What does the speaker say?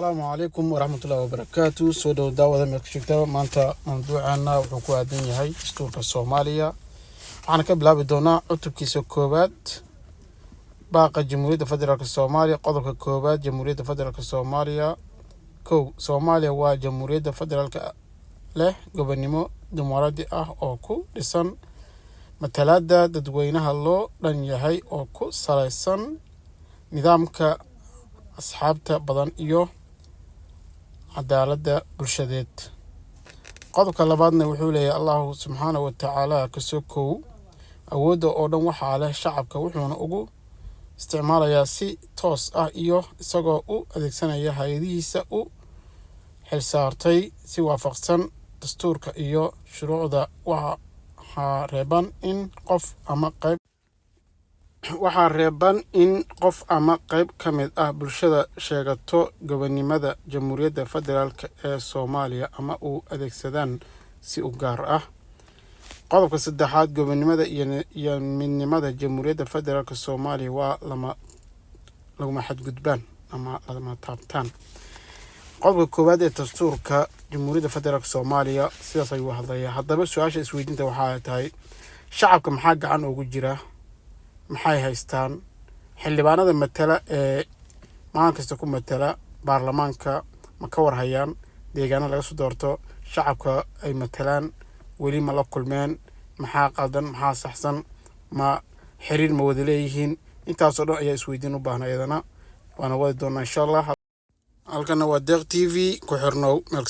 Asalaamu calaykum waraxmatullahi wabarakaatu. Soo dhow daawada meel ka joogta. Maanta mawduuceena wuxuu ku aadan yahay dastuurka Soomaaliya. Waxaana ka bilaabi doonaa cutubkiisa koowaad, baaqa Jamhuuriyadda Federaalka Soomaaliya. Qodobka koowaad, Jamhuuriyadda Federaalka Soomaaliya. Kow, Soomaaliya waa jamhuuriyadda federaalka leh gobonimo dimuqraadi ah oo ku dhisan matalaadda dadweynaha loo dhan yahay oo ku saleysan nidaamka asxaabta badan iyo cadaaladda bulshadeed. Qodobka labaadna wuxuu leeyahay: Allahu subxaana wa tacaala kasoo kow, awoodda oo dhan waxaa leh shacabka, wuxuuna ugu isticmaalayaa si toos ah iyo isagoo u adeegsanaya hay-adihiisa u xilsaartay si waafaqsan dastuurka iyo shuruucda. Waxaa reeban in qof ama qeyb ka mid ah bulshada sheegato gobonimada Jamhuuriyadda Federaalka ee Soomaaliya ama u adeegsadaan si u gaar ah. Qodobka saddexaad, gobonimada iyo midnimada Jamhuuriyadda Federaalka Soomaaliya waa lama laguma xadgudbaan ama lama taabtaan. Qodobka koowaad ee dastuurka Jamhuuriyadda Federaalka Soomaaliya sidaas ayuu hadlayaa. Haddaba su-aasha isweydiinta waxaa tahay: shacabka maxaa gacan ugu jira? Maxay haystaan xildhibaanada matala ee maalin kasta ku matala baarlamaanka? Ma ka warhayaan deegaana laga soo doorto shacabka ay matalaan? Weli ma la kulmeen? Maxaa qaldan? Maxaa saxsan? Ma xiriir ma wada leeyihiin? Intaasoo dhan ayaa isweydiin u baahna iyadana, waana wadi doonaa insha Allah. Halkana waa Deeq TV, ku xirnow meel.